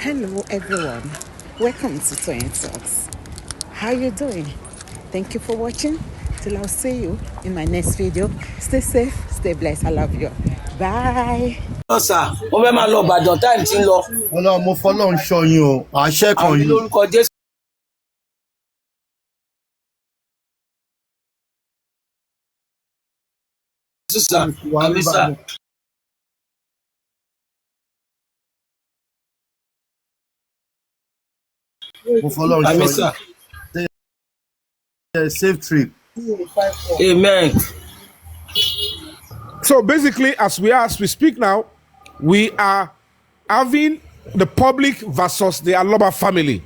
Hello everyone, welcome to Toyeen Talks. How you doing? Thank you for watching. Till I'll see you in my next video. Stay safe, stay blessed. I love you. Bye. Sà, mo fẹ́ máa lọ Ìbàdàn, time ti ń lọ. Ọlọ́run, mo fọlọ́run ṣọ́ yín o, àṣẹ kan Àmì yìí. Lórúkọ Jésù sà. Wà Àmì sà. nìbàdàn. Mo fọlọ́run Àmì ṣọ́ sà. yín. Safe trip. Amen. So basically, as we speak now, we are having the public versus the Aloba family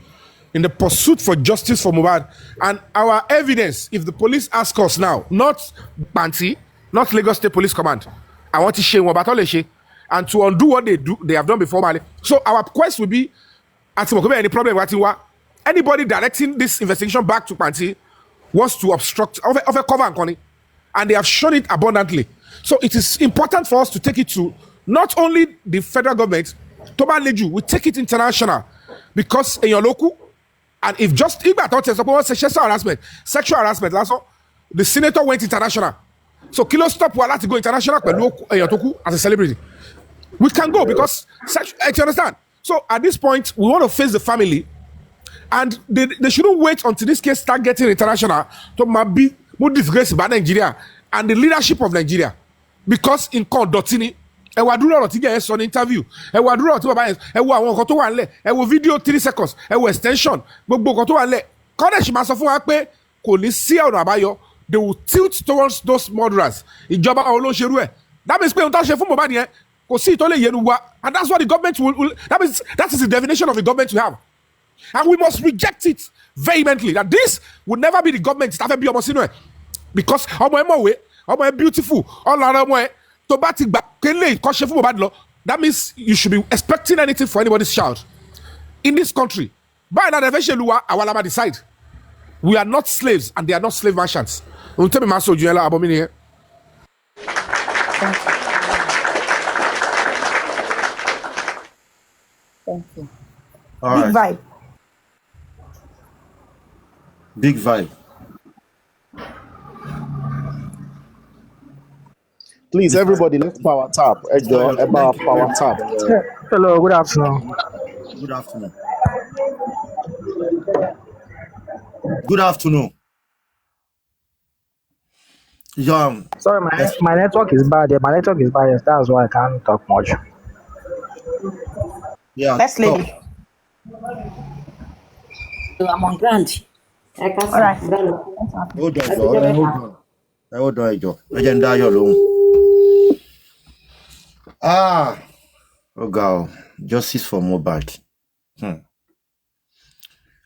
in the pursuit for justice for Mohbad. And our evidence, if the police ask us now, not Panti, not Lagos State Police Command, I want to share what ṣe, and to undo what they do, they have done before. Mali. So our quest will be, at any problem, anybody directing this investigation back to Panti wants to obstruct, of a cover and conny, and they have shown it abundantly. So it is important for us to take it to not only the federal government, tó bá le jù, we take it international because èèyàn ló kú. And if just ìgbà tó ti sọ pé wọ́n ṣe sexual harassment lásán, the senator went international. So kí ló stop wa láti go international pẹ̀lú èèyàn tó kú as a celebrity? We can go because sexual, you understand? So at this point, we want to face the family and they shouldn't wait until this case start getting international to máa bí mú disgrace bá Nigeria and the leadership of Nigeria, because nǹkan dọ̀tí ni. Ẹ wá dúró ọ̀rọ̀ tí gẹ̀ẹ́ sọ ní interview, ẹ wá dúró ọ̀rọ̀ tí bàbá yẹn, ẹ wo àwọn nǹkan tó wà nílẹ̀, ẹ wo fídíò 3 seconds, ẹ wo extension, gbogbo nǹkan tó wà nílẹ̀. Kọ́dẹ̀sì máa sọ fún wa pé kò ní sí ọ̀nà àbáyọ. They will tilt towards those murderers. Ìjọba àwọn ló ń ṣerú ẹ̀. That means pé ohun tó ṣe fún Mohbad yẹn, kò sí ìtọ́lẹ̀ yẹnu wa, and that's what the government will, that means that is the definition of the government we have, and we must reject it vehemently, that this will never be the government tá a fẹ́ bí ọmọ sínú ẹ̀, because ọmọ ẹ mọ̀wé, ọmọ ẹ beautiful, ọlọ́run ọmọ ẹ tó bá ti gbà kélé ìkọ́ṣe fún Mohbad lọ, that means you should be expecting anything for anybody's child in this country. Báyìí náà, ẹ fẹ́ ṣèlú wa, àwa la máa decide. We are not slaves and they are not slave merchants. Ohun tẹ́mi máa sọ ojú yẹn lọ, àbọ̀ mi nìyẹn. Thank you. Thank you. All Big right. Vibe. Big Vibe. Please, everybody, let's power tap. Ẹ jọ̀ọ́, ẹ bá wa power tap. Hello, good afternoon. Good afternoon. Good afternoon. Sorry, my Yes. my network is bad. Yeah, my network is bad. Yes, that's why I can't talk much. Yeah. First Talk. Lady. I'm on ground. Ẹ All káàsán, right. brother. Hold on, Ẹ jọ̀ọ́. kújọ́ Ẹ mẹ́ta. hold on. Ẹ hold on, ẹ jọ̀ọ́. Ẹ jẹ́ n dá ayọ̀ lóhùn. Ah, ó ga o. Justice for Mohbad.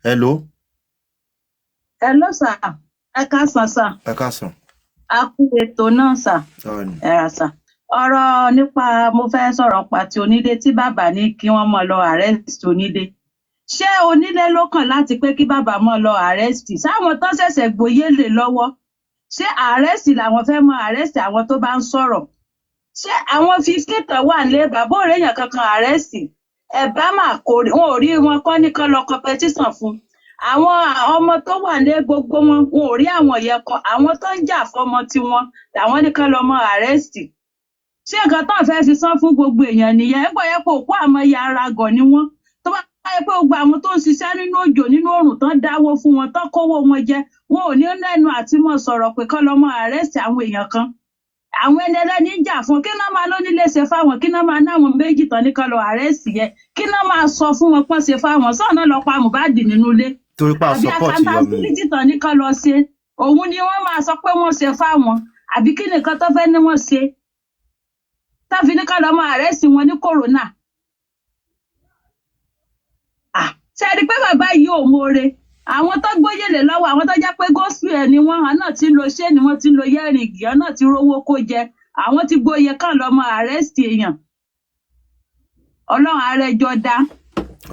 Hello. Hello sir, ẹ káàsán sir. Ẹ káàsán. A kú ètò náà sir. Sorry. Ẹ rà sir, ọ̀rọ̀ nípa, mo fẹ́ sọ̀rọ̀ pa ti onílé tí bàbá ní kí wọ́n máa lọ arrest onílé. Ṣé onílé ló kàn láti pé kí bàbá máa lọ arrest sáwọn tó ṣẹ̀ṣẹ̀ gbòye lè lọ́wọ́? Ṣé arrest làwọn fẹ́ mọ arrest àwọn tó bá ń sọ̀rọ̀? Ṣé àwọn 15 tán wà nílé, bàbá ò réèyàn kankan arrest? Ẹ bá mà kò rí wọn, ò rí wọn kọ́ ní kán lọ competition fún àwọn ọmọ tó wà ní gbogbo wọn, wọn ò rí àwọn yẹn kọ. Àwọn tó ń jà fọmọ tiwọn làwọn ní kán lọ mọ arrest. Ṣé nǹkan tó ń fẹ́ fi san fún gbogbo èèyàn nìyẹn? Ń gbọ́ yẹ pé òkú àmọ́ ya ara gọ̀ ni wọ́n. Tó bá yẹ pé gbogbo àwọn tó ń ṣiṣẹ́ nínú òjò, nínú oòrùn, tán dáwó fún wọn, tán kówó wọn jẹ, wọn ò ní lẹ́nu àti mọ̀ sọ̀rọ̀ pé kán lọ mọ arrest àwọn èèyàn kan. Àwọn ẹni ẹlẹ́ni ń jà fún, kí náà máa lónílé ṣe fáwọn? Kí náà máa náwọn méjì tán ní kán lọ arrest yẹn? Kí náà máa sọ fún wọn pọ́n ṣe fáwọn sọ́ọ̀nà lọ pa Mohbad nínú ilé? Torí pa Àbí support Yomi. accountability tán ní kán lọ ṣe, òun ni wọ́n máa sọ pé wọ́n ṣe fáwọn? Àbí kí nìkan tó fẹ́ ní wọ́n ṣe tá fi ní kán lọ máa arrest wọn ní coroner? Ah, ṣe rí i pé bàbá yìí ò mọ̀ọ́re àwọn tó gbóyèlé lọ́wọ́, àwọn tó jẹ́ pé gospel ẹ̀ ni wọ́n, àwọn náà ti ń lo ṣé ni wọ́n ti ń lo earring, àwọn náà ti rówó kó jẹ, àwọn ti gbóyè kán lọ mọ arrest èèyàn. Ọlọ́run àrẹjọ dá.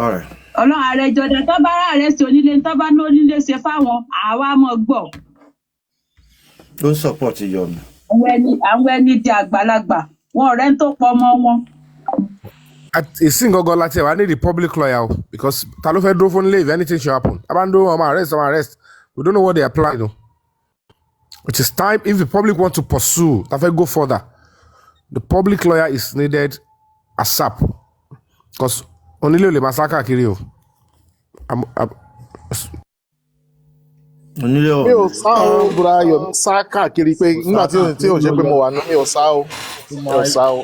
All right. Ọlọ́run àrẹjọ dá. Tó bá rà arrest onílé, tó bá ní onílé ṣe fáwọn, àwa mọ̀ gbọ́. Ó ń support Yomi. Àwọn ẹni di àgbàlagbà, wọn ọ̀rẹ́ tó pọ̀ ọmọ wọn. Ìsìn gangan láti ẹ̀ wá ní the public lawyer o, because ta ló fẹ́ dúró fún nílé if anything should happen? Abando ọmọ arrest, ọmọ arrest, we don't know what they are planning o. It is time, if the public want to pursue, ta fẹ́ go further, the public lawyer is needed ASAP, because onílé ò lè máa sá káàkiri o. Onílé Mi ò ò sá o, bùrọ̀ ayọ̀ mi sá káàkiri pé kò sá nígbà tí ò tí káàkiri, ò ṣe ó pé lọ mo wà ní, mi ò sá o, ó mi máa ò sá o.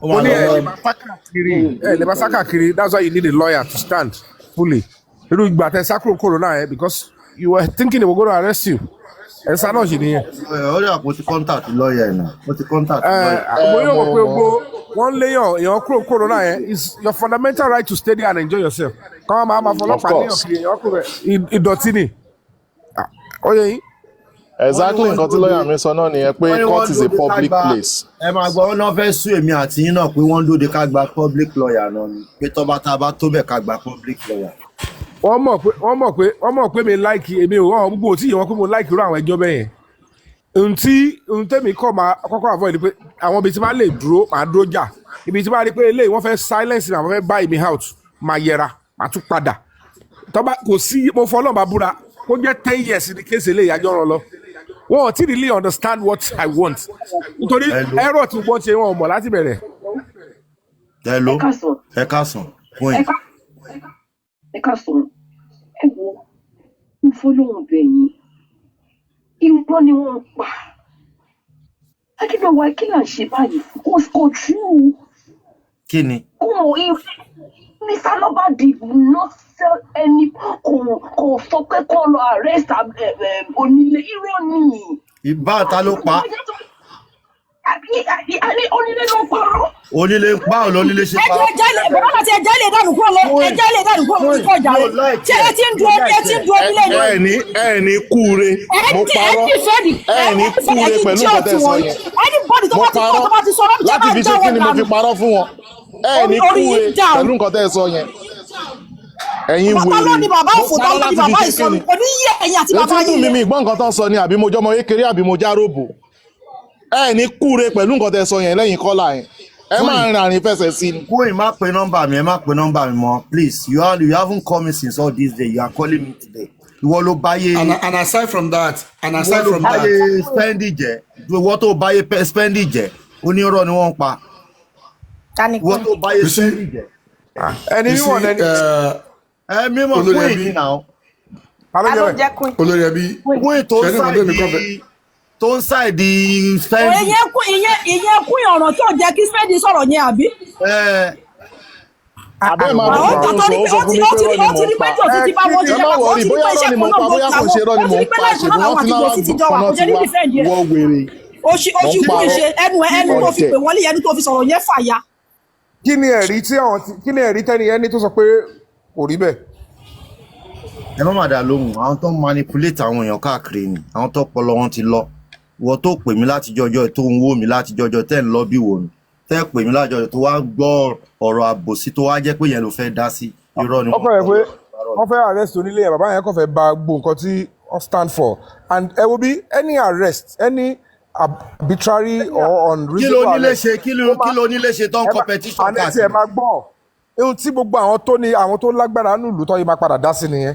ó Mo máa ní lọ ẹ lè lọ máa sá káàkiri, ẹ lè máa sá káàkiri. That's why you need a lawyer to stand fully. Irú ìgbà tẹ sá kúrò kúrò náà yẹn, because you were thinking they were going to arrest you, ẹ sá náà sì nìyẹn. Ẹ ó dà kó ti contact lawyer ẹ̀ náà, ó ti contact lawyer. Mo Ẹ yóò mo mọ̀ pé mọ̀. gbogbo wọ́n léyàn èèyàn kúrò kúrò náà yẹn is your fundamental right to stay there and enjoy yourself. Káwọn máa Of fọlọ́pàá léyàn course. kiri, èèyàn kúrò bẹ̀ ìdọ̀tí ni. Ah, ó yẹ yín. Wọ́n ní Exactly wọ́n nǹkan tí dúró de lọ́ọ̀yà mi sọ náà nìyẹn pé wọ́n ní wọ́n court is dúró a de ká public gba place. Ẹ máa gbọ́, wọn náà fẹ́ sún èmi àti yín náà pé wọ́n dúró de ká gba public lawyer náà ni, pé tọ́ba tá a bá tó bẹ̀ ká gba public lawyer. Wọ́n mọ̀ pé mi like èmi ò wọ́n gbogbo tí ìyẹn wọ́n pé mo like irú àwọn ẹjọ́ bẹ́ẹ̀ yẹn. Ohun tẹ́mi kọ́ máa kọ́kọ́ avoid ni pé àwọn ibi tí máa lè dúró, máa dúró jà. Ibi tí máa rí pé eléyìí wọ́n fẹ́ silence mi, àwọn fẹ́ buy me out, máa yẹra, máa tún padà. Tọ́ba kò sí, mo fọ́ ọlọ́run bá búra, kó jẹ́ 10 years ní case eléyìí àjọ rán lọ. Wọn ò tí really understand what I want, nítorí Hello. error tí wọ́n ṣe, wọn ò mọ̀ láti bẹ̀rẹ̀. Hello. Ẹ káàsán. Ẹ káàsán, queen. Ẹ káàsán. Ẹ wo, mo fọlọ́run bẹ̀ yín, irọ́ ni wọ́n ń pa. Akínbẹ̀wá, kí là ń ṣe báyìí? Kò true. Kí ni? Kò mọ̀. Mr. Aloba did not sell any, kò sọ pé kó lọ arrest onílé. Irọ́ ni. Ìbá ta ló pa? Àní onílé ló ń parọ́. Onílé ń pa ò lónílé ṣe Ẹ pa. jẹ́ ẹjẹ́ lè bàbá àti ẹjẹ́ lè dànù kúrò lé, ẹjẹ́ lè dànù kúrò lórí kọjá Mi ò rẹ. like Ṣé ẹ. ẹ ti ń Mi du ò ẹ like ti ń ẹ. du onílé ni? Ẹ ní kúure. Ẹ Mo ti ẹ parọ́. ti fẹ́ di Ẹ ẹ ní ti fẹ́ kúure di pẹ̀lú idiot nǹkan tẹ́ ẹ sọ wọn. yẹn. Anybody tó Mo bá ti kọ́ parọ́ tó bá ti sọ ọ́ láti máa fi já ṣe kí wọn ni mo fi dànù. parọ́ fún wọn? Ẹ ní Orí kúure yín dàrú. pẹ̀lú nǹkan tẹ́ ẹ sọ yẹn. Ẹ̀yin Bàbá ló wèrè, ní bàbá mo òfò tó parọ́ ló ní láti fi bàbá ṣe kí ìsọnù ni? kò ní yé ẹ̀yin àti Etí bàbá ń dùn yín mí, yẹn. mi ìgbọ́ nǹkan tó ń sọ ni, àbí mo jọmọ kékeré, àbí mo já róbò? Ẹ ní kúure pẹ̀lú nǹkan tẹ́ ẹ sọ yẹn lẹ́yìn kọ́là yẹn. Ẹ máa Queen. rìn àrìn fẹsẹ̀ sí ni. Queen, má pe nọ́mbà mi, ẹ má pe nọ́mbà mi mọ́, please. You haven't called me since all this day, you are calling me today. Ìwọ ló báyé And aside from that, and ìwọ aside ló from that, báyé spending jẹ́, ìwọ tó báyé spending jẹ́, onírọ́ ni wọ́n ń pa. Ta ni Ìwọ queen? tó báyé you see, spending jẹ́. Ẹni you mímọ̀ see, lẹni. Ẹ mímọ̀ olórí queen ẹbí, ni now. Ta ló Ta jẹ́ ló bẹ́ẹ̀? jẹ́ queen? Olórí ẹbí, Queen tó ń ṣe ní nǹkan tẹ́mi kàn fẹ́. ṣáìdì, tó ń ṣáìdì spending. Ìyẹn kún ọ̀rọ̀ tí ò jẹ́ kí spending sọ̀rọ̀ yẹn, àbí? Ẹ Àbẹ́ máa Àwọn bọ̀ ọ̀tà tó ń tó sọ, rí ó pé sọ ó fún ti mi ó pé ti irọ́ rí ni ó mò ti ń rí pa. pé tí òsì Ẹ ti bá kí wọn ni Ẹ ṣiṣẹ́ má papọ̀, ó wọrí, ti rí bóyá pé irọ́ iṣẹ́ ni kan mò ń náà pa, ló bóyá kò làwọn ṣe irọ́ ó ni ti mò rí ń pé pa, láìpẹ́ ṣèbí náà làwọn wọ́n ti àti náà jòsí ti jọ wà, kan kò náà ṣe ti ní wá defend yẹn. ìwọ wèrè. Ó Mò ṣì ń kún parọ́. ìṣe ẹnu ẹ, ẹnu tó fi Ọ̀dẹ̀. pè wọ́n lé, ẹnu tó fi sọ̀rọ̀ yẹn fàya. Kí ni ẹ̀rí tí àwọn kí ni ẹ̀rí tẹ́ni ẹni tó sọ pé kò rí bẹ́ẹ̀? Ẹ má má dá lóhùn, àwọn tó ń manipulate àwọn èèyàn káàkiri ni àwọn tó pọlọ wọn ti lọ. Ìwọ tó pè mí láti jọjọ, tó ń wò mí láti jọjọ, tẹ́ ń lọ bí wò mí, tẹ́ pè mí láti jọjọ, tó wá gbọ́ ọ̀rọ̀ àbòsí, tó wá jẹ́ pé yẹn ló fẹ́ dá sí, irọ́ ni Wọ́n wọ́n fẹ́ pa. pé wọ́n fẹ́ arrest onílé yẹn, bàbá yẹn kàn fẹ́ ba gbogbo nǹkan tí wọ́n stand for. And ẹ wo bí any arrest, any arbitrary or Kí ló unreasonable nílé arrest, ṣe? Kí ló ó kí máa ló nílé ṣe tó ń ẹ kọ má petition àní tí ẹ káàkiri? máa gbọ́ ohun tí gbogbo àwọn tó ní, àwọn tó lágbára nílùú tó yẹ máa padà dá sí nìyẹn.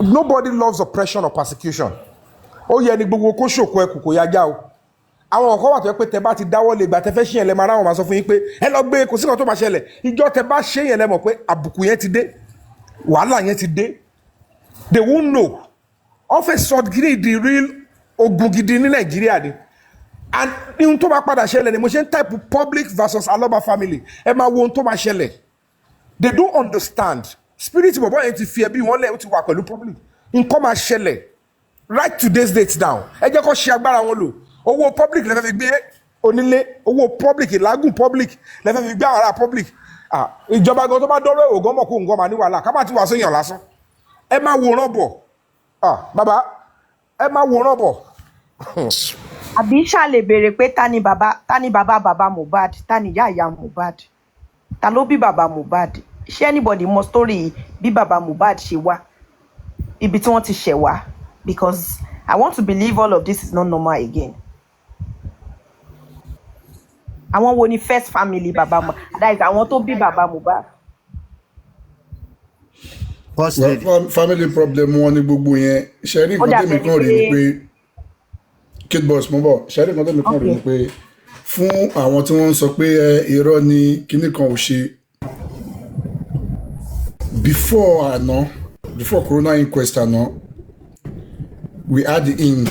Nobody loves oppression or persecution. Ó yẹ ni gbogbo kó ṣòkò ẹkù kò yá já o. Àwọn nǹkan wà tó yẹ pé tẹ bá ti dáwọ́ lé, ìgbà tẹ fẹ́ ṣe yẹn lẹ máa ráwọn máa sọ fún yín pé ẹ lọ gbé, kò sí nǹkan tó máa ṣẹlẹ̀. Ìjọ tẹ bá ṣe yẹn lẹ mọ̀ pé àbùkù yẹn ti dé, wàhálà yẹn ti dé. They won't know. Wọ́n fẹ́ sọ gidi di real ogun gidi ní Nàìjíríà ni. And ohun tó máa padà ṣẹlẹ̀ ni mo ṣe ń type public versus Aloba family. Ẹ máa wo ohun tó máa ṣẹlẹ̀. They don't understand spirit. Bọ̀bọ̀ yẹn ti fi ẹbí wọn lẹ̀, ó ti wà pẹ̀lú public. Nǹkan máa ṣẹlẹ̀. Write today's date down. Ẹ jẹ́ kó ṣe agbára wọn lò. Owó public lẹ́fẹ̀ẹ́ fi gbé onílé, owó public, ìlágùn public lẹ́fẹ̀ẹ́ fi gbé àwọn ará public. Ah, ìjọba gan tó bá dọ́rọ̀ èrò gan mọ̀ kó nǹkan máa ní wàhálà ká má ti wà sóyàn lásán. Ẹ máa wòran bọ̀. Ah, bàbá, ẹ máa wòran bọ̀. Àbí ṣá lè béèrè pé ta ni bàbá, ta ni bàbá bàbá Mohbad, ta ni ìyá ìyá Mohbad, ta ló bí bàbá Mohbad? Ṣé anybody mọ story bí bàbá Mohbad ṣe wá, ibi tí wọ́n ti ṣẹ̀ wá? Because I want to believe all of this is not normal again. Àwọn wo ni first family bàbá Mohbad, that is, àwọn tó bí bàbá Mohbad? First Well, lady. Family problem wọn ní gbogbo yẹn. Ṣe rí Ó nǹkan dàbí tèmi ẹni kàn rí pé ni pé, Kate Boss, mo bọ̀. Ṣe rí nǹkan tèmi kàn rí ni pé fún àwọn tí wọ́n ń sọ pé ẹ irọ́ ni kinní kan ò ṣe before àná, before coroner inquest àná, we had the hint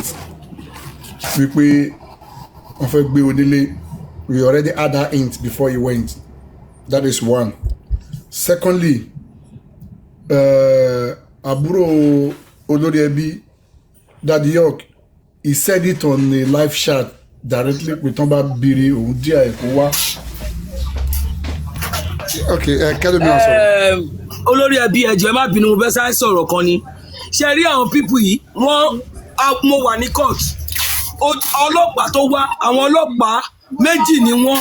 wípé wọ́n fẹ́ gbé onílé. We already had that hint before he went. That is one. Secondly, àbúrò olórí ẹbí, Daddy York, he said it on a live chat directly pé tán bá bèrè òun díẹ̀ ẹ̀ kó wá. Ok, ẹ kẹ́lómi náà sọ̀rọ̀. Olórí ẹbí, ẹjọ, ẹ má bínú, mo fẹ́ sáré sọ̀rọ̀ kan ni. Ṣe rí àwọn people yìí, wọ́n mo wà ní court. Ọlọ́pàá tó wá, àwọn ọlọ́pàá méjì ni wọ́n.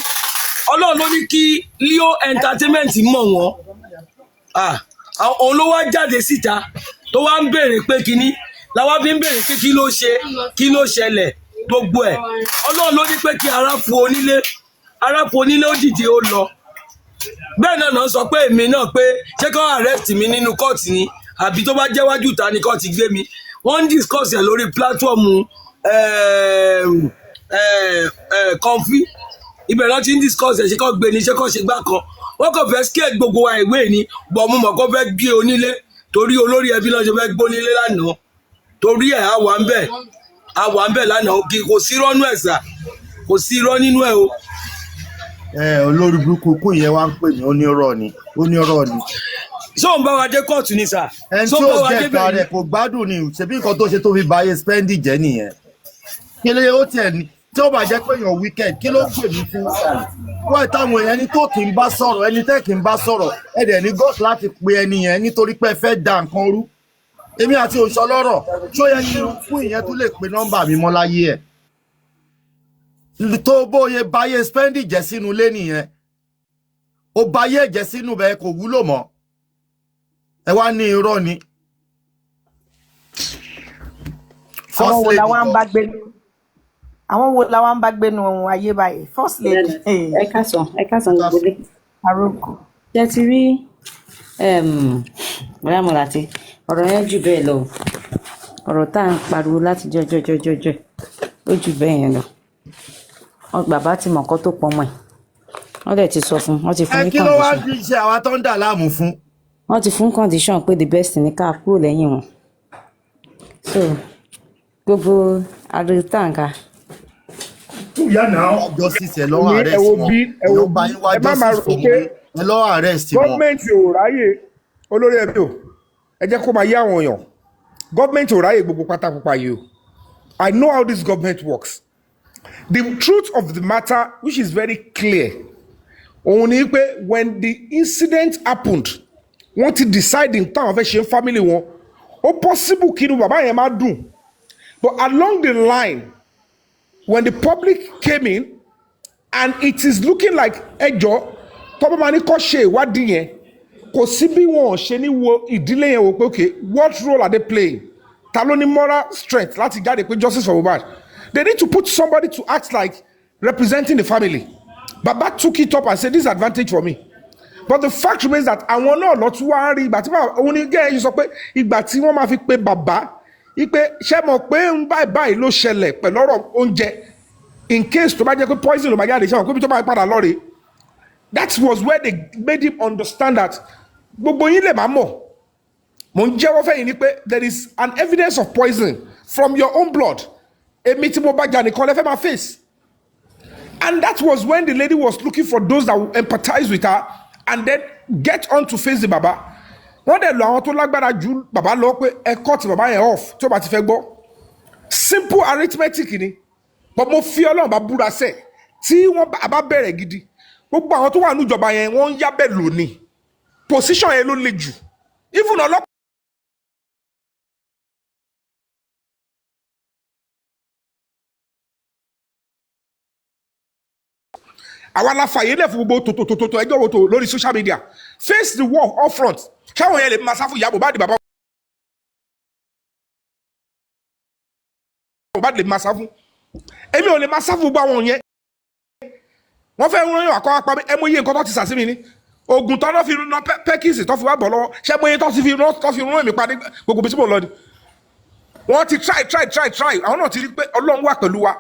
Ọlọ́run ló ní kí Leo Entertainment mọ̀ wọ́n. Ah, òun ló wá jáde síta tó wá ń béèrè pé kínní làwa fi ń béèrè pé kí ló ṣe, kí ló ṣẹlẹ̀, gbogbo ẹ̀. Ọlọ́run ló ní pé kí ara fu onílé, ara fu onílé, ó dìde, ó lọ. Bẹ́ẹ̀ náà náà sọ pé èmi náà pé ṣé kán arrest mi nínú kóòtù ni, àbí tó bá jẹ́wájú ta ni kóòtù gbé mi. Wọ́n ń discuss ẹ̀ lórí platform Comfy. Ibẹ̀ náà ti ń discuss ẹ̀, ṣé kán gbé ni, ṣé kán ṣe gbá kan. Wọ́n kàn fẹ́ scare gbogbo wa ìwé ni bọ̀. Mo mọ̀ kó fẹ́ gbé onílé torí olórí ẹbí náà ṣe fẹ́ gbónílé lánàá. Torí ẹ̀ á wà ń bẹ̀, á wà ń bẹ̀ lánàá. Kí kò sí irọ́ nú ẹ̀ sà, kò sí irọ́ nínú ẹ̀ o. Ẹ olórí burúkú kú yẹn wá ń pè mí, ó ní irọ́ ni, ó ní irọ́ ni. Ṣé òun bá wa dé kóòtù ni sà? Ẹni Ṣé tí òun bá ó wa jẹ́ débẹ̀ ẹ̀ka ni? rẹ̀ kò gbádùn ni. Ṣebí nǹkan tó ṣe tó fi báyé spendi jẹ́ nìyẹn. Kí ló ó tiẹ̀ ní tí ó bá jẹ́ pé èèyàn wicked, kí ló pè mí fún? Wọ́n táwọn èèyàn, ẹni tó kì í bá sọ̀rọ̀, ẹni tẹ́ kì í bá sọ̀rọ̀, ẹ dẹ̀ ní gut láti pe ẹni yẹn nítorí pé ẹ fẹ́ da nǹkan rú. Èmi àti òṣọlọ́rọ̀, ṣó yẹ kí irú fún ìyẹn tó lè pe nọ́mbà mi mọ́ láyé ẹ̀ tó bóye báyé spendi jẹ́ sínú ilé nìyẹn? Ó báyé jẹ́ sínú bẹ́ẹ̀, kò wúlò mọ́. Ẹ wá ní irọ́ ni. Àwọn First wo la lady wá ń gan bá gbénu, àwọn wo la wá ń bá gbénu ayé báyìí? First lady. Ẹ káàsán, ẹ káàsán gbogbo ilé. Aróko. Ṣé ti rí bóyá mo láti ọ̀rọ̀ yẹn jù bẹ́ẹ̀ lọ o. Ọ̀rọ̀ tá à ń pariwo láti jọjọjọjọjọ, ó jù bẹ́ẹ̀ yẹn lọ. Wọn bàbá ti mọ̀ nǹkan tó pọ̀ mọ́ ẹ̀, wọ́n dẹ̀ ti sọ fún, wọ́n ti fún Ẹ ní kí ló wá condition. fi ṣe àwa tó ń dà láàmú fún? Wọ́n ti fún condition pé the best ní ká kúrò lẹ́yìn wọn. So gbogbo ariwo tá à ń ka Justice, ẹ lọ́wọ́ Ní ẹ arrest wo wọn. bí ẹ Ẹ wo lọ bá bí yín wá ẹ má máa justice rò fún pé ẹ lọ́wọ́ arrest wọn. Gọ́ọ̀mẹ̀ntì ò ráyè. Olórí ẹbí o, ẹ jẹ́ kó máa yé àwọn èèyàn, gọ́ọ̀mẹ̀ntì ò ráyè gbogbo pátápápá yìí o. I know how this government works. The truth of the matter, which is very clear, òun ni pé when the incident happened, wọ́n ti decide n táwọn fẹ́ ṣe ń family wọn. Ó possible kí inú bàbá yẹn má dùn, but along the line, when the public came in and it is looking like ẹjọ́ tọ́pọ̀ máa ní kọ́ ṣe ìwádìí yẹn, kò sí bí wọn ò ṣe ní wo ìdílé yẹn wò pé, okay, what role are they playing? Ta ló ní moral strength láti jáde pé justice for Mohbad? They need to put somebody to act like representing the family. Baba took it up and said, "This is advantage for me." But the fact remains that àwọn náà lọ tún wá rí ìgbà tí bàbá òun ní gẹ́gẹ́ yìí sọ pé ìgbà tí wọ́n máa fi pe bàbá ipe ṣé mọ̀ pé ń báyìí báyìí ló ṣẹlẹ̀ pẹ̀lú ọ̀rọ̀ oúnjẹ, in case tó bá jẹ́ pé poison ló máa jáde, ṣé mọ̀ pé ibi tó máa padà lọ rèé. That was where they made him understand that gbogbo yín lè má mọ̀, mò ń jẹ́wọ́ fẹ́yìn ni pé there is an evidence of poison from your own blood. Èmi tí mo bá jà nìkan lẹ fẹ́ máa face. And that was when the lady was looking for those that will empathize with her and then get on to face the baba. Wọ́n dẹ̀ lọ àwọn tó lágbára ju baba lọ pé ẹ cut baba yẹn off tí ó bá ti fẹ́ gbọ́. Simple arithmetic ni. But mo fi Ọlọ́run bá búra sẹ́, tí wọ́n bá bẹ̀rẹ̀ gidi, gbogbo àwọn tó wà níjọba yẹn, wọ́n ń yábẹ̀ lónìí. Position yẹn ló le jù, even ọlọ́pàá. Àwa la fàyè lẹ̀ fún gbogbo tòtòtòtò ẹjọ́ wo tó lórí social media. Face the wall up front. Ṣáwọn yẹn lè máa sá fún ìyá Mohbad? Bàbá Mohbad lè máa sá fún, èmi ò lè máa sá fún gbogbo àwọn yẹn. Wọ́n fẹ́ rán yàn àkọ́ apá mi. Ẹ mọ iye nǹkan tó ti sàsí mi ni oògùn tó náà fi ná pẹ́kìsì tó fi wá bọ̀ lọ́wọ́. Ṣé mo iye tó ti fi rán, tó fi rán èmi padà gbogbo bí tí mo lọ ni? Wọ́n ti try, try, try, try. Àwọn náà ti rí pé Ọlọ́run wà pẹ̀lú wa,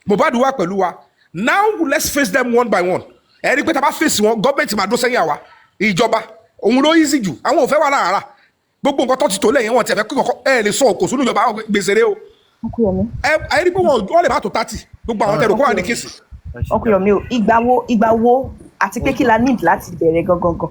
Mohbad wà pẹ̀lú wa. Now let's face them one by one. Ẹ rí i pé tá a bá face wọn, gọ́ọ̀mẹ̀ntì máa dó sẹ́yìn àwa. Ìjọba òun ló easy jù. Àwọn ò fẹ́ wà lára gbogbo nǹkan tó ti tó lẹ́yìn wọn ti ẹ̀fẹ́ kí kọ̀ọ̀kan ẹ lè sọ òkò sínú ìjọba. Àwọn gbèsè rẹ o. Ẹ ẹ rí i pé wọn lè má tó 30, gbogbo àwọn tẹ̀rù kó wà ní case. Uncle Yomi o, ìgbà wo àti pé kí la need láti bẹ̀rẹ̀ gangan gan?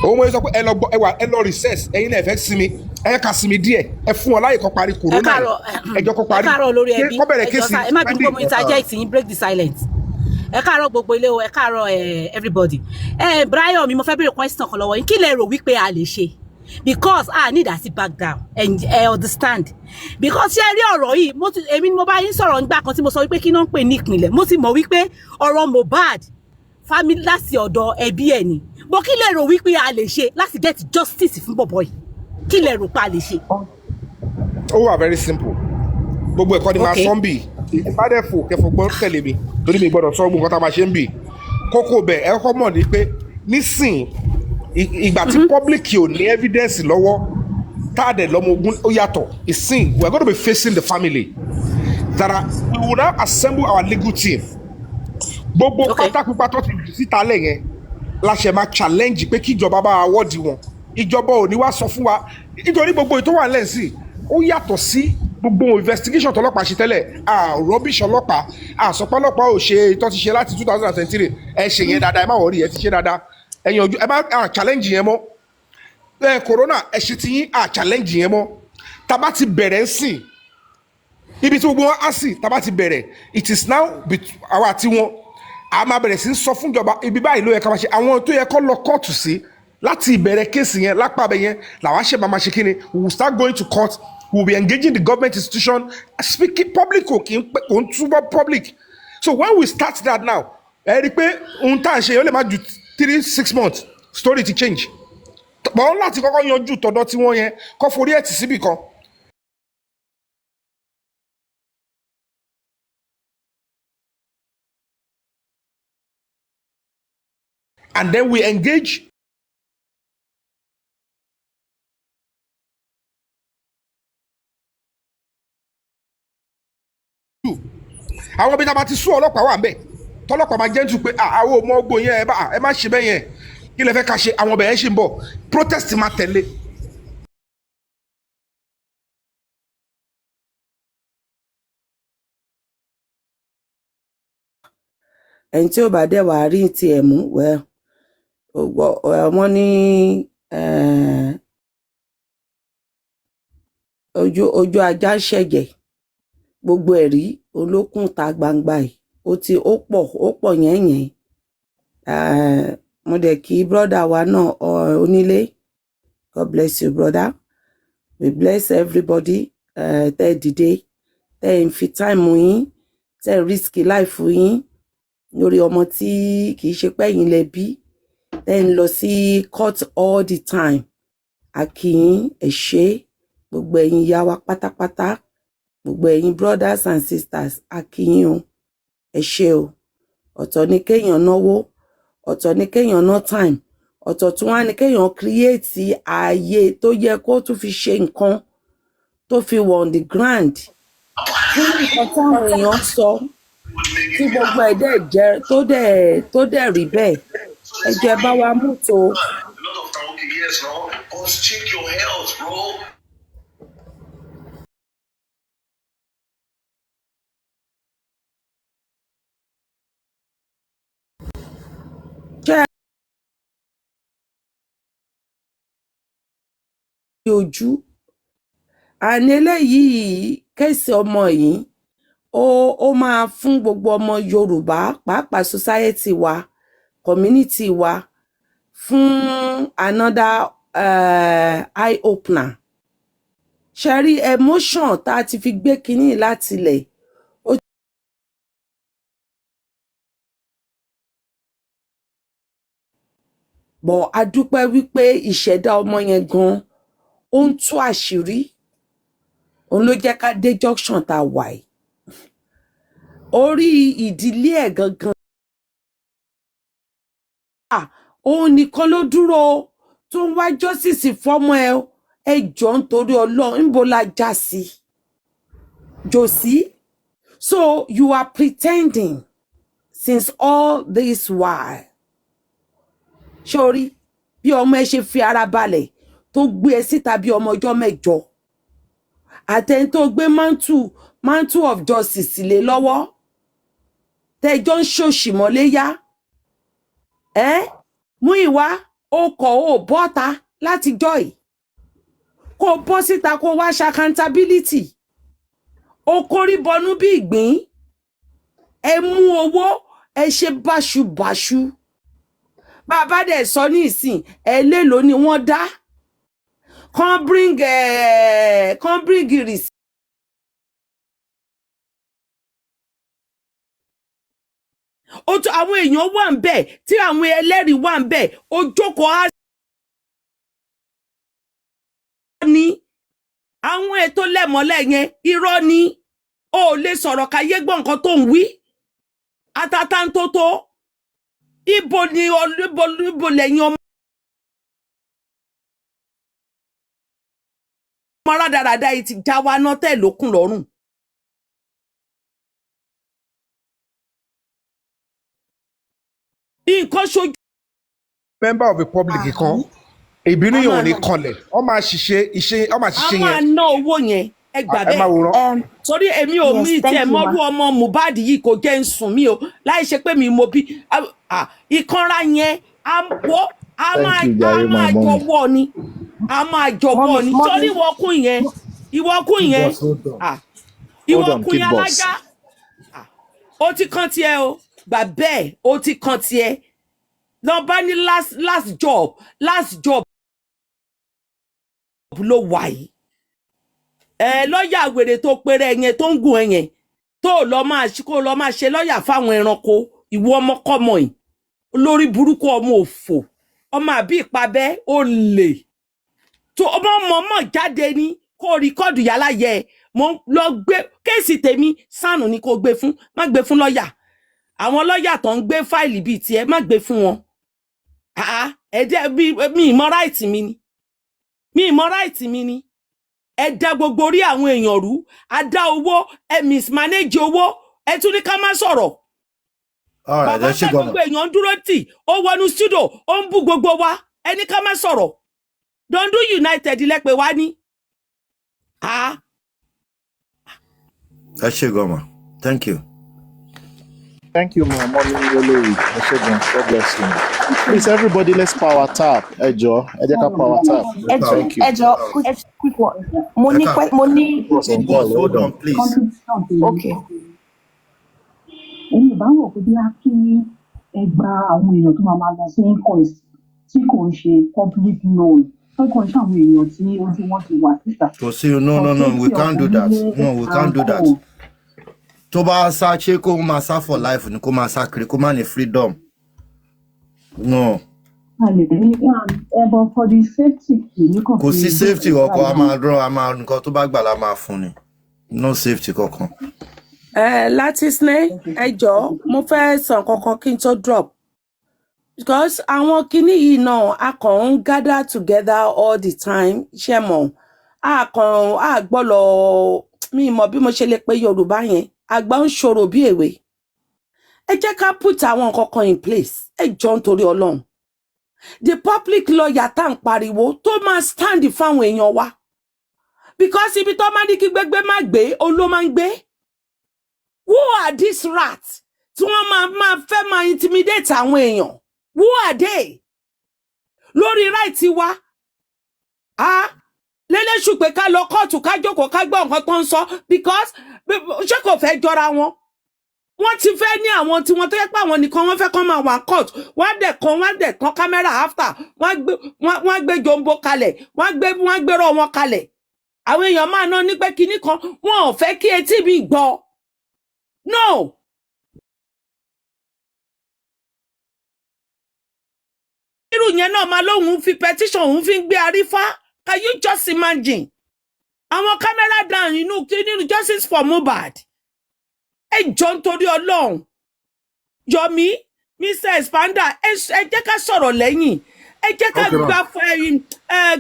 Òun mo sọ pé ẹ lọ gbọ́, ẹ wà, ẹ lọ recess. Ẹ̀yin náà ẹ fẹ́ sinmi, ẹ ká sinmi díẹ̀. Ẹ fún wọn láyè kó parí Ẹ corona. káàárọ̀. Ẹjọ́ kó Ẹ parí. káàárọ̀ lórí ẹbí. Kó bẹ̀rẹ̀ Ẹ jọ̀ọ́ case. sá, ẹ má bínú pé mo interject yín. Break the silence. Ẹ káàárọ̀ gbogbo ilé o. Ẹ káàárọ̀ ẹ everybody. Ẹ Brian mi, mo fẹ́ béèrè question kan lọ́wọ́ yín. Kí lẹ rò wípé a lè ṣe? Because I need àti back down and ẹ understand, because ṣé ẹ rí ọ̀rọ̀ yìí, mo ti, èmi ni mo bá yín sọ̀rọ̀ nígbà kan tí mo sọ wípé kí náà ń pè ní ìpìlẹ̀. Mo ti mọ̀ wípé ọ̀rọ̀ Mohbad family láti ọ̀dọ̀ ẹbí ẹ̀ ni bó. Kí lẹ rò wípé a lè ṣe láti get justice fún bọ̀bọ̀ yìí? Kí lẹ rò pé a lè ṣe? Ó wà very simple. Gbogbo ẹ̀kọ́ ni máa sọ ń bì. Ìbádẹ́fò kẹfọ́ gbọ́ tẹ̀lé mi, torí mi gbọ́dọ̀ sọ gbogbo nǹkan tá a máa ṣe ń bì. Kókó bẹ̀, ẹ kọ́kọ́ mọ̀ ní pé nísìn ìgbà tí public ò ní evidence lọ́wọ́, tá a dẹ̀ lọ́mọ ogun, ó yàtọ̀. Ìsìn we are going to be facing the family that are, we will now assemble our legal team. Gbogbo pátákópá tó ti jù síta lẹ̀ yẹn la ṣe máa challenge pé kí ìjọba bá wa wọ́ọ̀dì wọn. Ìjọba ò ní wá sọ fún wa, nítorí gbogbo ètò wà lẹ́sìn, ó yàtọ̀ sí gbogbo investigation tọlọ́pàá ṣe tẹ́lẹ̀. À rubbish ọlọ́pàá, àsọpọ̀ ọlọ́pàá ò ṣe tó ti ṣe láti 2023. Ẹ ṣe yẹn dáadáa, ẹ má worry, ẹ ti ṣe dáadáa, ẹ yanjú, ẹ má à challenge yẹn mọ́. Ẹ coroner, ẹ ṣe ti yín, à challenge yẹn mọ́. Tá bá ti bẹ̀rẹ̀ ń sìn ibi tí gbogbo wọn á sì, tá bá ti bẹ̀rẹ̀, it is now àwa àti wọn. A máa bẹ̀rẹ̀ sí í sọ fún ìjọba, ibi báyìí ló yẹ ká máa ṣe, àwọn tó yẹ kó lọ kóòtù sí láti ìbẹ̀rẹ̀ case yẹn lápá abẹ yẹn làwa ṣe máa ṣe kíni. We will start going to court. We will be engaging the government institution, speaking public. Kò kí ń pẹ́, kò ń túbọ̀ public. So when we start that now, ẹ rí i pé ohun tá à ń ṣe yẹn, ó lè má ju 3-6 months, story ti change bọ́n. Láti kọ́kọ́ yanjú tọ̀dọ̀ tí wọ́n yẹn kọ́ forí ẹ̀ tì síbì kan. And then we engage àwọn ibi tá a bá ti sún ọlọ́pàá wà ń bẹ̀, tọ́lọ́pàá máa jẹ́ ń tu pé, "Ah, àwọn ò mọ ogbó yẹn, ẹ bá ẹ má ṣe bẹ́ẹ̀ yẹn. Kí lẹ fẹ́ ká ṣe?" Àwọn ọbẹ̀ yẹn ṣì ń bọ̀, protest máa tẹ̀lé. Ẹni tí ò bá dẹ̀ wá rí tiẹ̀ mú, well, wọ́n ní ojú ajá ń ṣẹ̀jẹ̀. Gbogbo ẹ̀rí olókùn ta gbangba yìí, ó ti ó pọ̀, ó pọ̀ yẹ́nyẹ́n. Mo dẹ̀ kí brother wa náà, onílé. God bless you, brother. We bless everybody. Tẹ́ ẹ dìde, tẹ́ ẹ ń fi time yín, tẹ́ ẹ risk life yín lórí ọmọ tí kì í ṣe pé ẹ̀yin lẹ bí, tẹ́ ẹ ń lọ sí court all the time. A kí yín, ẹ ṣé. Gbogbo ẹ̀yin ìyá wa pátápátá, gbogbo ẹ̀yin brothers and sisters, a kí yín o, ẹ ṣé o. Ọ̀tọ̀ ni kéèyàn náwó, ọ̀tọ̀ ni kéèyàn ná time, ọ̀tọ̀ tún wá ní kéèyàn create ààyè tó yẹ kó tún fi ṣe nǹkan tó fi wọ̀ on the ground fún nǹkan táwọn èèyàn sọ, tí gbogbo ẹ̀ dẹ̀ jẹ́ tó dẹ̀ rí bẹ́ẹ̀. Ẹ jọ̀ọ́, ẹ bá wa mú tó. A lot of time, okay, yes, no, but check your health, bro. Ṣé ẹ ojú àní eléyìí, case ọmọ yìí, ó máa fún gbogbo ọmọ Yorùbá, pàápàá society wa, community wa, fún another eye opener. Ṣe rí emotion tá a ti fi gbé kinní láti ilẹ̀, ó bọ̀. A dúpẹ́ wípé ìṣẹ̀dá ọmọ yẹn gan, ó ń tú àṣírí. Òun ló jẹ́ ká dé junction tá a wà yìí, orí ìdílé ẹ̀ gangan. Òun nìkan ló dúró o, tó ń wá justice fọ́mọ ẹ o. Ẹ jọ̀ọ́, nítorí Ọlọ́run, níbo la já sí, Josie? So you are pretending since all this while. Sórí bí ọmọ ẹ ṣe fi ara balẹ̀ tó gbé ẹ síta bí ọmọ ọjọ́ 8, àtẹni tó gbé mantle of justice lé lọ́wọ́, tẹjọ́ ń ṣòṣì mọ́léyá ẹ mú ìwá ó kọ̀, ó bọ́ta láti jọ́ yìí, kó o bọ́ síta, kó o wá ṣe accountability. Ó kórí bọnú bí ìgbín. Ẹ mú owó, ẹ ṣe báṣubàṣu. Bàbá dẹ̀ sọ ní ìsìn ẹ, léèló ni wọ́n dá? Kàn bring receipt. Ó tún àwọn èèyàn wà ń bẹ̀, tí àwọn ẹlẹ́rìí wà ń bẹ̀, ó jókòó, á ní àwọn ètò lẹ́mọ́lẹ̀ yẹn, irọ́ ni. Ó lè sọ̀rọ̀ káyé gbọ́ nǹkan tó ń wí. Atata ń tó tó ibo ni ibo lẹ́yìn ọmọ rádaràda yìí ti já wa náà tẹ̀ lókun lọ́rùn. Nǹkan ṣojú. Member of the public kan, ìbínú A yẹn ò máa ní ná kanlẹ̀, wọ́n máa ṣiṣẹ́ iṣẹ́, wọ́n máa a ṣiṣẹ́ máa yẹn. ná owó yẹn, ẹ gbà Ẹ bẹ́ẹ̀. máa wòran. Torí èmi ò Yes, mí thank tiẹ̀ you, ma. mọ́rú ọmọ Mohbad yìí, kò jẹ́ ń sùn mí o, láì ṣe pé mi mo bí ìkanra yẹn, a wọ́ a Thank máa you, a jare, my máa mommy. jọwọ́ ni, a máa jọwọ́ Mommy, ni. mommy. Torí ìwọ́kùn yẹn, ìwọ́kùn Kid yẹn, boss, hold on. Hold on, ìwọ́kùn kid yẹn boss. alájá, ó ti kàn tiẹ̀ o, gbà bẹ́ẹ̀, ó ti kàn tiẹ̀ lọ bá ní last last job, last job ló wà yìí. Ẹ lọ́ọ̀yà wèrè tó péré yẹn tó ń gùn ẹ yẹn, tó lọ máa kó lọ máa ṣe lọ́ọ̀yà fáwọn ẹranko. Ìwọ ọmọkọ́mọ yìí, olórí burúkú, ọmọ òfò, ọmọ àbí ìpabẹ́, ó lè tó ọmọ mọ̀ọ́mọ̀ jáde ní kó record yálà yẹ ẹ. Mo ń lọ gbé case tèmi sànù ni kó gbé fún, má gbé fún lọ́ọ̀yà. Àwọn lọ́ọ̀yà tó ń gbé file bíi tiẹ̀, má gbé fún wọn. Ẹ̀ẹ́dẹ́ bí mi ìmọ̀ right mi ni, mi ìmọ̀ right mi ni. Ẹ dá gbogbo orí àwọn èèyàn rú, a dá owó, ẹ mismanage owó, ẹ tún ní ká má sọ̀rọ̀. All right, Bàbá ẹ ṣe tẹ gan. gbogbo èèyàn ń dúró tì, ó wọnú studio, ó ń bú gbogbo wa, ẹ ní ká má sọ̀rọ̀. Dundu United lẹ́pẹ̀ wá ní. Ẹ ṣe gan ma, thank you. Thank you, my mommy Olori. Ẹ ṣé gan. God bless you. Please, everybody, let's power tap. Ẹ jọ̀ọ́, ẹ jẹ́ ká power tap. Ẹ jọ, Thank you. ẹ jọ, quick quick one. Mo Ẹ ní ká mo ní Boss on Kid boss, call, hold hold on on. please. Contribution tèmi, Okay. èmi ò bá rò pé bí a kí ẹ gba àwọn èèyàn tó máa máa lọ sí inquest tí kò ń ṣe public known, tó kàn ń ṣe àwọn èèyàn tí ojú wọn ti wà síta Kò sí, no, for no, no, we safety of can't do that. onílé No, we can't and do that. co. Tó bá sá, ṣé kó máa sá for life ni? Kó máa sá kiri, kó má ní freedom? No. A lè ní ẹ, but for the safety, èmi kàn Kò fi sí safety gbé kankan. A báyìí. máa rán, a máa nǹkan tó bá gbà la máa fún ni. No safety kankan. Ẹ láti sinẹ́, ẹ jọ̀ọ́, mo fẹ́ sọ nǹkan kan kí n tó drop, because àwọn kinní yìí náà, a kàn ń gather together all the time, ṣe mọ̀, a kàn a gbọ́lọ̀ mi mọ̀ bí mo ṣe lè pe Yorùbá yẹn, àgbà ń ṣòro bí èwe. Ẹ jẹ́ ká put àwọn nǹkan kan in place, ẹ jọ̀ọ́, nítorí Ọlọ́run. The public lawyer tá à ń pariwo tó máa stand fáwọn èèyàn wa, because ibi tó máa ní kí gbégbé má gbé, òun ló máa ń gbé. Who are these rats tí wọ́n máa máa fẹ́ máa intimidate àwọn èèyàn? Who are they lórí right wa? Ah, lélẹ́sù pé ká lọ kóòtù, ká jókòó, ká gbọ́ nǹkan tó ń sọ, because ṣé kò fẹ́ jọra wọn? Wọ́n ti fẹ́ ní àwọn tí wọ́n tó yẹ pé àwọn nìkan wọ́n fẹ́ kán máa wà court. Wọ́n á dẹ̀ kan, wọ́n á dẹ̀ tán camera after, wọ́n á gbé jombo kalẹ̀, wọ́n á gbérò wọn kalẹ̀. Àwọn èèyàn máa ná ní pé kinní kan, wọn ò fẹ́ kí etí mi gbọ́. No. Irú yẹn náà máa lóun fi petition, òun fi ń gbé arífá. Can you just imagine? Àwọn camera down inú nínú justice for Mohbad. Ẹ jọ, nítorí Ọlọ́run, Yomi. Mr Expander, ẹ jẹ́ ká sọ̀rọ̀ lẹ́yìn. Ẹ jẹ́ ká Okay, ma. gba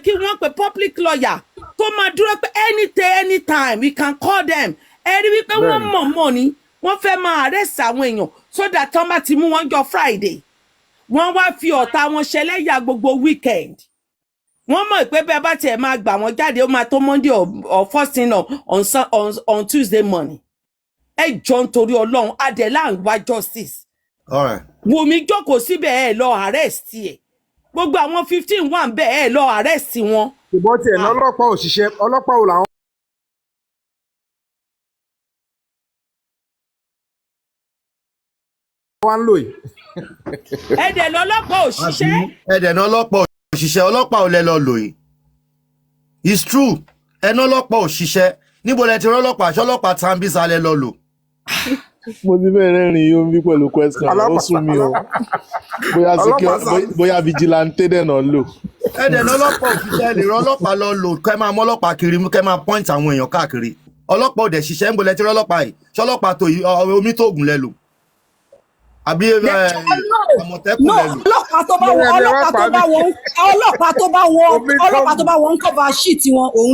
kí wọ́n pe public lawyer tó máa dúró pé any day, anytime we can call them. Ẹ rí wípé wọ́n Bẹ́ẹ̀ni. mọ̀ mọ̀ ni wọ́n fẹ́ máa arrest àwọn èèyàn so that tán bá ti mú wọn jọ Friday, wọ́n wá fi ọ̀tá wọn ṣẹlẹ́yà gbogbo weekend. Wọ́n mọ̀ pé bẹ́ẹ̀ bá tiẹ̀ máa gbà wọ́n jáde, ó máa tó Monday or first thing on Tuesday morning. Ẹ jọ, nítorí Ọlọ́run, adela ń wá justice. All right. Wùmí jókòó síbẹ̀, ẹ lọ arrest ẹ̀. Gbogbo àwọn 15 wà ń bẹ̀, ẹ lọ arrest wọn. Ìbọn tiẹ̀ ní ọlọ́pàá òṣìṣẹ́, ọlọ́pàá ò làwọn wá ń lò yìí. Ẹ dẹ̀ lọ́lọ́pàá òṣìṣẹ́. Ẹ̀dẹ̀ ní ọlọ́pàá òṣìṣẹ́, ọlọ́pàá ò lẹ lọ lò yìí. It's true, ẹni ọlọ́pàá òṣìṣẹ́, níbo lẹ ti rọ́lọ́pàá? Ṣọlọ́pàá Sambisa lẹ lọ lò? Mo ti fẹ́ rẹ́rìn yóò ń bí pẹ̀lú question yẹn, ó Ọlọ́pàá sún mi o. Bóyá ọlọ́pàá secure, bóyá vigilante dẹ̀ náà lò. Ẹ̀dẹ̀ ní ọlọ́pàá òṣìṣẹ́, lè rọ́lọ́pàá lọ lò, kẹ́ máa mọ́lọ́pàá kiri, kẹ́ máa point àwọn èèyàn káàkiri. Ọlọ́pàá ò dẹ̀ ṣiṣẹ́, níbo lẹ ti rọ́lọ́pàá yìí? Ṣọlọ́pàá tó yìí omi tó ògùn lẹ lò, àbí No. Àmọ̀tẹ́kùn No. lẹ lò? Ọlọ́pàá tó bá Lórí wọn ẹni ẹ wá ọlọ́pàá pa tó mí. bá wọn ọlọ́pàá tó bá wọn Omi ọlọ́pàá tó kọ́ọ̀bù. bá wọn ń cover shit wọn, òun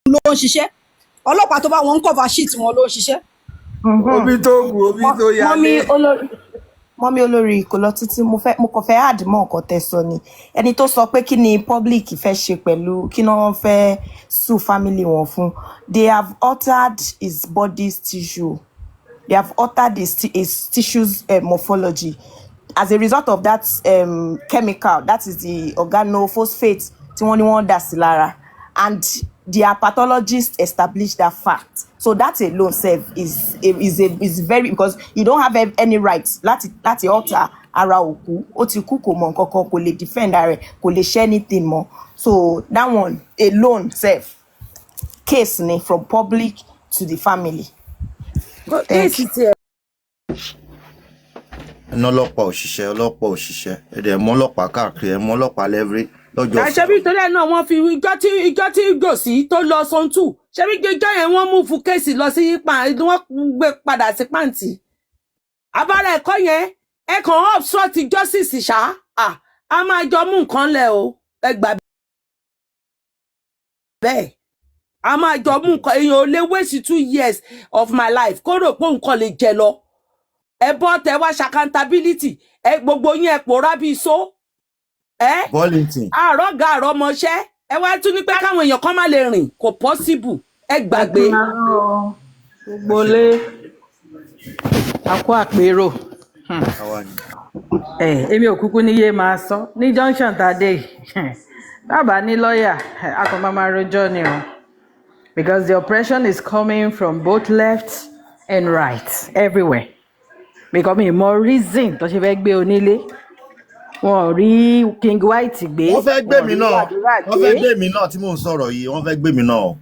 ló ń ṣiṣẹ́. Ọlọ́pàá tó bá wọn ń cover shit wọn ló ń ṣiṣẹ́. Omi tó gùn, omi tó Mummy yálé. olórí, mummy olórí, kò lọ títí. Mo kàn fẹ́ add mọ́ nǹkan tẹ́ sọ ni. Ẹni tó sọ pé kí ni public fẹ́ ṣe pẹ̀lú kí ni wọ́n fẹ́ sue family wọn fún, they have altered his body's tissue, they have altered his tissues morphology as a result of that chemical, that is the organophosphate tí wọ́n ní wọ́n dà sí lára, and their pathologist established that fact. So that alone sef is very, because you don't have any right láti alter ara òkú. Ó ti kú, kò mọ nǹkan kan, kò lè defend ara ẹ̀, kò lè ṣe anything mọ́. So that one alone sef, case ni from public to the family. Thank Case you. tiẹ̀. Ẹni ọlọ́pàá òṣìṣẹ́, ọlọ́pàá òṣìṣẹ́, ẹ̀dẹ̀ mọ́ ọlọ́pàá káàkiri, ẹ̀ mọ́ ọlọ́pàá lẹ́rí lọ́jọ́ Ṣebí torí ẹ̀ náà wọ́n fi ijọ́ tí gòsì tó lọ sọ́ńtù, ṣebí ijọ́ yẹn wọ́n mú fún case lọ sí wọ́n gbé padà sí pàǹtí. Abala ẹ̀kọ́ yẹn, ẹ kàn obstruct justice ṣá. A máa jọ mú nǹkan lẹ̀ o, ẹ gbà bẹ́ẹ̀. A máa jọ mú nǹkan. Èèyàn ò lè waste 2 years of my life kó rò pé nǹkan lè jẹ lọ. Ẹ bọ́ tẹ wá ṣe accountability ẹ, gbogbo yín ẹ pòórá bíi só ẹ. Bọ́lìntìn. Àrọ́gà àrọ́mọṣẹ́, ẹ wá tún ní pé káwọn èèyàn kan má lè rìn, kò possible, ẹ gbàgbé. Káàárọ̀ gbogbo lé, a kó àpérò. Àwa ni. Ẹ èmi ò kúkú níyé máa sọ ní junction tá a dé yìí, dábàá ní lọ́ọ̀yà, a kàn máa máa rojọ́ ni o, because the oppression is coming from both left and right, everywhere, because mi mọ reason tó ṣe fẹ́ gbé onílé. Wọn ò rí King White gbé, Wọ́n fẹ́ gbé wọn ò mi rí náà. Àdúrà Wọ́n gbé. fẹ́ gbé mi náà tí mò ń sọ̀rọ̀ yìí, wọ́n fẹ́ gbé mi náà.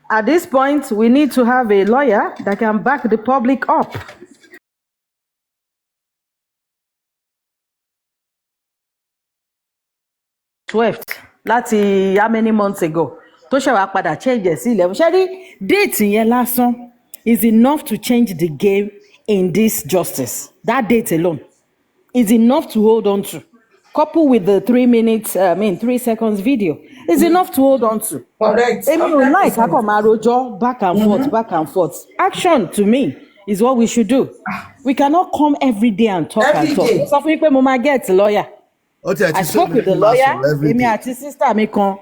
At this point, we need to have a lawyer that can back the public up. 12th láti how many months ago tó ṣe wá padà change ẹ̀ sí 11. Ṣé rí date yẹn lásán is enough to change the game in this justice. That date alone is enough to hold on to, coupled with the 3 minutes, I mean 3 seconds video, is enough to hold on to. Correct. Èmi ò 100 like percent. kákọ̀ máa rojọ́ back and forth, back and forth. Action to me is what we should do. We cannot come every day and talk and Every talk. day. Mo sọ fún yín pé mo máa get lawyer. Ó tiẹ̀ I ti sún spoke mi with kí the n máa lawyer, sọ̀rọ̀ every èmi day. àti sister mi kan.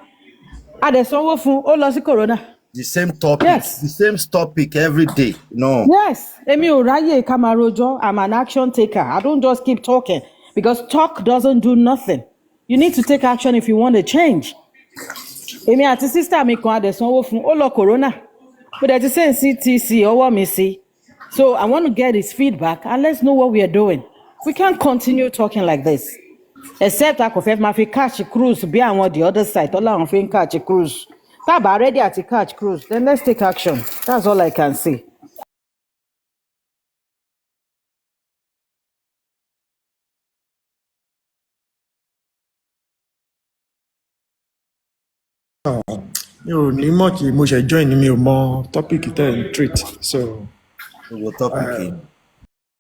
A dẹ̀ sanwó fún, ó lọ sí coroner. The same topic. Yes. The same topic every day, no. Yes, èmi ò ráyè ká máa rojọ́. I'm an action taker. I don't just keep talking because talk doesn't do nothing. You need to take action if you want a change. Èmi àti sister mi kan, a dẹ̀ sanwó fún, ó lọ coroner. Mo dẹ̀ ti send CTC ọwọ́ mi sí. So I want to get his feedback and let's know what we are doing. We can't continue talking like this. Except a kò fẹ́ máa fi catch cruise bí àwọn the other side tó láwọn fi ń catch cruise. Tá a bá ready àti catch cruise, then let's take action. That's all I can say. Mi ò ní mọ̀ kí mo ṣe join ni mi ò mọ topic tẹ́ ẹ̀ ń treat. So Gbogbo topic.